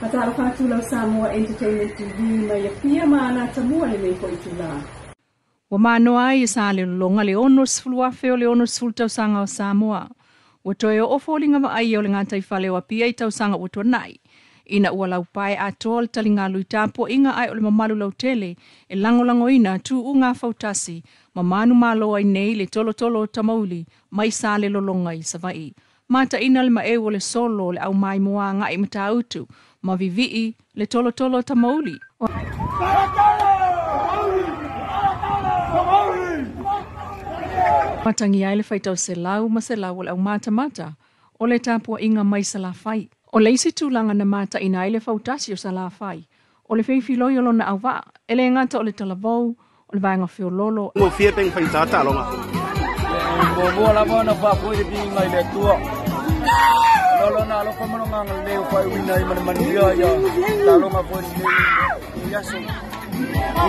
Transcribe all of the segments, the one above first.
Faatalofa atu lau Samoa Entertainment TV mai Apia ma Anatamua lenei foi itulā. Ua manoa ai e Salelologa le 60,000 o le 60 tausaga o Samoa. Ua toe oo foliga vaaia o le gataifale o Apia i tausaga ua tuanai. Ina ua laupae atoa le taligalu i tapuaiga ae o le mamalu lautele e lagolagoina tuuga fautasi ma manumalo ai nei le tolotolo o Tamauli mai Salelologa i Savaii. Mataina le maeu o le solo o le aumaimoa agai Matautu ma vivii le tolotolo o Tamauli. Matangia ai le faitau selau ma selau o le aumatamata o le tapuaiga mai Salafai. O le isi tulaga na mataina ai le fautasi o Salafai, o le feifiloi o lona auvaa, e le gata o le talavou, o le vaega feololo. Mo fia peng fai tata longa. Muamua lava ona faafoi le viiga i le Atua. Lolo na alofa ma lona agalelei ua faaiuina ai ma le manuia ia taaloga foi lenei aso.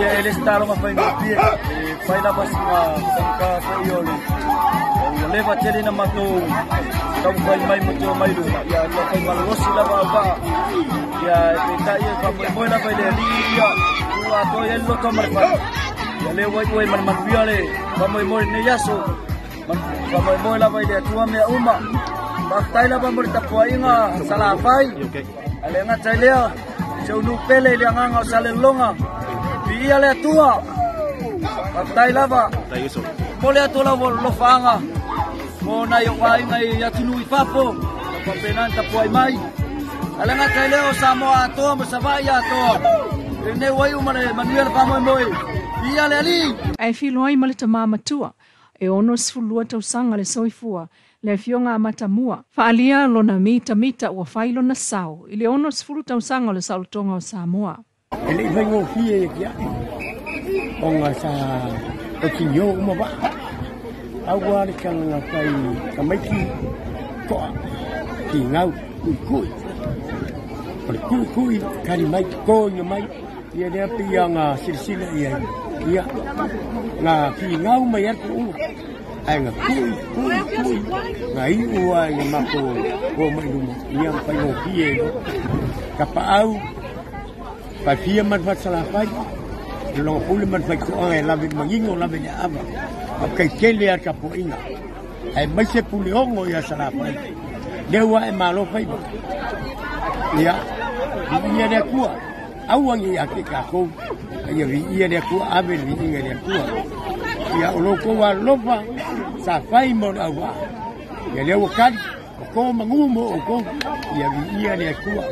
Ia e le se taaloga faigofie, e fai lava sina faigata foi o le ua leva tele na matou taumafai mai ma toe mai luma, ia ua fai malolosi lava au vaa. Ia e peitai e faamoemoe lava i le Alii ia ua atoa i ai le loto ma le fale. Ia lea ua iu ai ma le manuia le faamoemoe lenei aso. Faamoemoe lava i le Atua mea uma. Faafetai lava mo le tapuaiga Salafai. Ae le gata i lea, si ou nuu pele i le agaga o Salelologa. Viia le Atua. Faafetai lava. Momoli atu lau alofaaga mo nai ou aiga i atunuu i fafo, faapena ona tapuai mai. Ae le gata i lea o Samoa atoa ma Savaii atoa. I lenei ua iu ma le manuia le faamoemoe. Viia le Alii. Ae filoai ma le tama matua e 62 tausaga le soifua, le afioga a Matamua. Faaalia lona mitamita ua fai lona sao i le 60 tausaga o le saolotoga o Samoa. E le i faigofie ia te au, ona sa tautinio uma vaa. Aua le tagata fai tamaiti toa, finau, kuikui. O le kuikui, kali mai, totoina mai, ia lea pei ona silasila i ai, ia, na finau mai ai le tuuga. Ae na kui, kui, kui, na iu ai na matou o mai luma, ia na faigofie ai foi. Tapaau, faifia ma le falesalafai, le logo pule ma le faitoaga e lave i le manino, lave i le aava. Faafetai tele lava i le tapuaiga, aemaise Puleono ia Salafai, lea ua e malo faiva. Ia, viia le Atua, aua ne i ia te i tatou, a ia viia le Atua, ave le viiga i le Atua. Ia, o lo outou alolofa sa fai mo le auvaa, ia lea ua tali, o to manu mo outou, ia viia le Atua.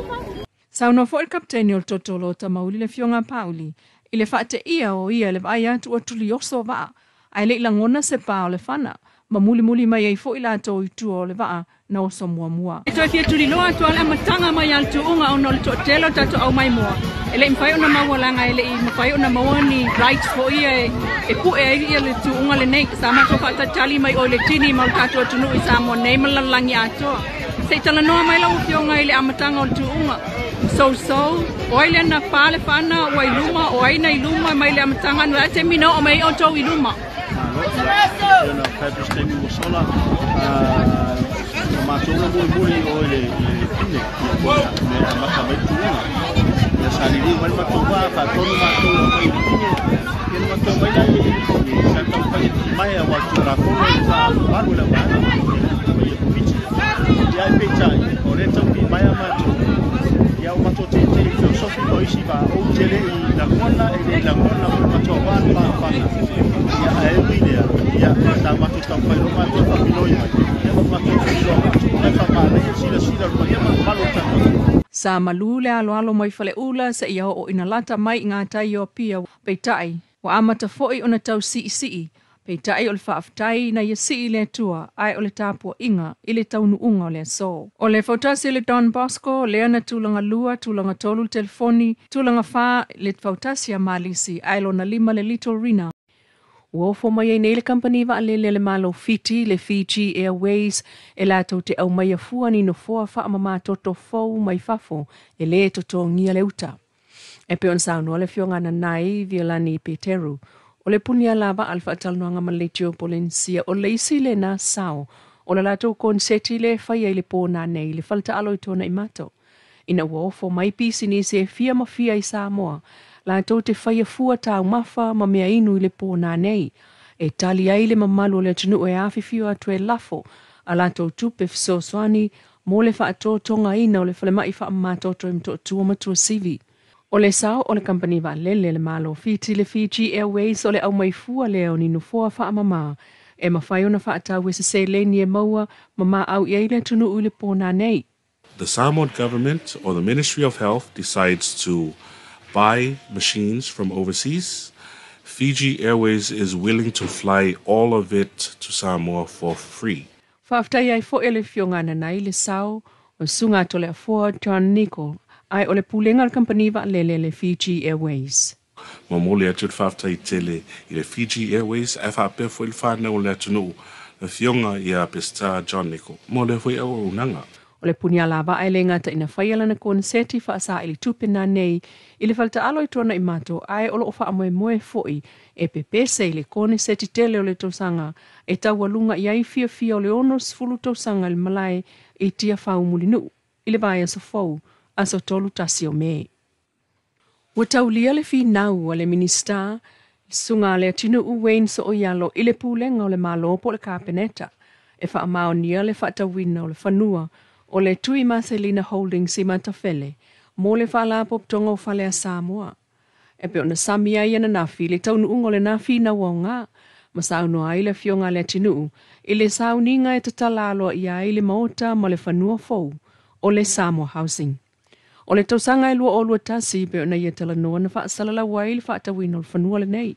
Saunoa foi le Kapeteni o le Totolo o Tamauli le Afioga a Pauli i le faateia o ia i le vaai atu ua tulioso vaa ae le i lagona se pa o le fana ma mulimuli mai ai foi latou i tua o le vaa na oso muamua. E toe fia tuliloa atu lava le amataga mai a le tuuga ona o le toatele o tatou aumaimoa e le i mafai ona maua leaga e le i mafai ona maua ni rights foi ia e pue ai ia le tuuga lenei. Sa matou faatalitali mai oi le tini ma le tatou atunuu i Samoa nei ma le lalolagi atoa. Se i talanoa mai lau Afioga i le amataga o le tuuga. Sousou, o ai lea na pa le fana ua i luma, o ai na i luma mai le amataga, no le taimi na oo mai ai outou i luma. Malo, ia, na fabulous taimi ua sola, o matou na mulimuli i o i le pine, ia po o mea amata mai le tuuga. Ia sa liliu mai le matou vaa, faatonu matou e omai i le pine, ia na matou omai la i le pine, sa taumafai e timae aua o le Tulafono e faamalu e le auvaega, ia ia Komiti. Ia ae peitai, o lea e tau pimaea matou, ia ua matou teitei i feosofi ma isi vaa ou te le i lagona, e le i lagona foi le matou vaa le paofana. Ia ae ui lea, ia sa matou taumafai loa matou e faapiloi mai, ia ma matou tuliloa atu, ae faamanaia le silasila o le paia ma le mamalu o le tatou atunuu. Sa malu le aloalo mai Faleula seia oo ina lata mai i gatai o Apia, peitai, ua amata foi ona tau siisii, peitai o le faafetai na ia sii le Atua ae o le tapuaiga i le taunuuga o le aso. O le fautasi le Don Bosco lea na tulaga lua, tulaga tolu le telefoni, tulaga fa le fautasi a Malisi ae lona lima le Little Rina. Ua ofo mai ai nei le kamupani vaalele a le Malo o Fiti, le Fiji Airways, e latou te aumaia fua ni nofoa faamamatoto fou mai fafo e lē totogia le uta. E pei ona saunoa le Afioga Nanai Violani Peteru, o le puni alavaa le faatalanoaga ma le Leitio Polenisia, o le isi lena sao o le latou koneseti lea e faia i le pō nanei i le faletaalo i Tuanaimato. ina ua ofo mai pisinisi e fia ma fia i Samoa latou te faia fua taumafa ma meainu i le pō nanei e tali ai le mamalu o le atunuu e afifio atu e lafo a latou tupe fesoasoani mo le faatotogaina o le falemai faamamatoto i Motootua ma Tuasivi. O le sao o le kamupani vaalele le Malo Fiti le Fiji Airways o le aumaifua lea o ni nofoa faamama e mafai ona faatau e se seleni e maua ma maau i ai le atunuu i le pō nanei. The Samoan government or the Ministry of Health decides to buy machines from overseas. Fiji Airways is willing to fly all of it to Samoa for free. Faafetai ai foi le Afioga Nanai le sao o Susuga Toleafoa John Nicol ae o le pulega o le kamupani vaalele le Fiji Airways. Momoli atu le faafetai tele i le Fiji Airways ae faapea foi le fanau o le atunuu le Afioga ia Peseta John Nicol mo lea foi auaunaga. O le punialavaa e le gata ina faia lana koneseti faasaili tupe nanei i le faletaalo i Tuanaimato ae o loo faamoemoe foi e pepese i le koneseti tele o le tausaga e taualuga i ai fiafia o le 60 tausaga i le malae i Tiafau Mulinuu i le vaiaso fou aso 31 o Me. Ua taulia le finau a le Minisita Susuga a Leatinuu Wayne So'oialo i le pulega o le Malo po o le Kapeneta e faamaonia le faatauina o le fanua o le Tui Maselina Holdings i Matafele mo le Faalapotopotoga o Fale a Samoa. E pei ona sami ai ananafi le taunuuga o lena finau aoga ma saunoa ai le Afioga a Leatinuu i le sauniga e tatala aloaia ai le maota ma le fanua fou o le Samoa Housing. O le tausaga e 2021 pei ona ia talanoa na faasalalau ai le faatauina o le fanua lenei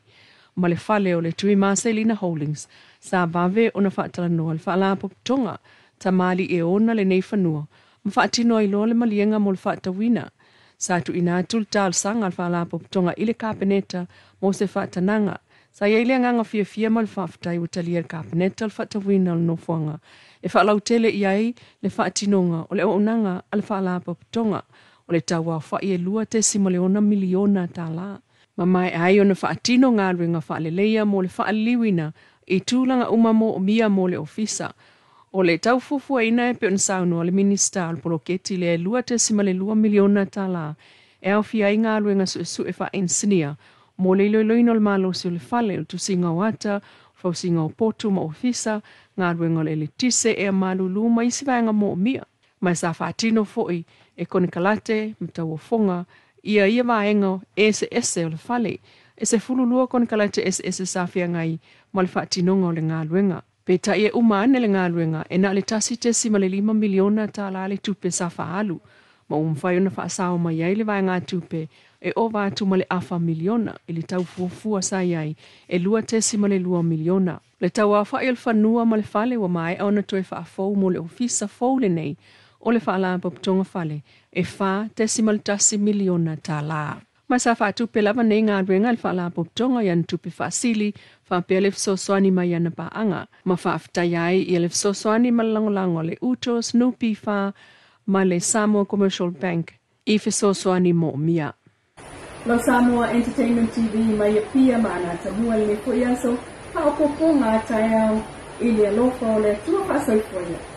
ma le fale o le Tui Maselina Holdings sa vave ona faatalanoa le Faalapotopotoga tamali e ona lenei fanua ma faatino ai loa le maliega mo le faatauina. Sa tuuina atu le talosaga a le Faalapotopotoga i le Kapeneta mo se faatanaga. Sa i ai le agaga fiafia ma le faafetai ua talia e le Kapeneta le faatauina o le nofoaga e faalautele i ai le faatinoga o le auaunaga a le Faalapotopotoga o le tauaofai e $2.6 miliona tālā. Ma maea ai ona faatino galuega faaleleia mo le faaliliuina i tulaga uma moomia mo le ofisa. O le taufuafuaina e pei ona saunoa le Minisita o le poloketi lea e $2.2 miliona tālā e aofia ai galuega suesue faainisinia mo le iloiloina o le malosi o le fale, o le tusiga o ata, fausiga o potu ma ofisa, galuega o le eletise, ea malulu ma isi vaega moomia. Ma sa faatino foi e konekarate ma tauofoga ia ia vaega eseese o le fale. E 12 konekarate eseese sa feagai ma le faatinoga o le galuega. Peitai e uma ane le galuega e na o le $1.5 miliona tālā le tupe sa faaalu ma ua mafai ona faasao mai ai le vaegatupe e ova atu ma le afa miliona i le taufuafua sa i ai e $2.2 miliona. Le tauaofai o le fanua ma le fale ua maea ona toe faafou mo le ofisa fou lenei o le Faalapotopotoga Fale e $4.1 miliona tālā. Ma sa faatupe lava nei galuega le Faalapotopotoga i ana tupe faasili faapea le fesoasoani mai ana paaga ma faafetaia ai ia le fesoasoani ma le lagolago a le UTOS NPF ma le Samoa Commercial Bank i fesoasoani moomia. Lau Samoa Entertainment TV mai Apia ma Anatamua lenei foi aso, faaopoopoga a taeao i le alofa o le Atua faasoifua ia.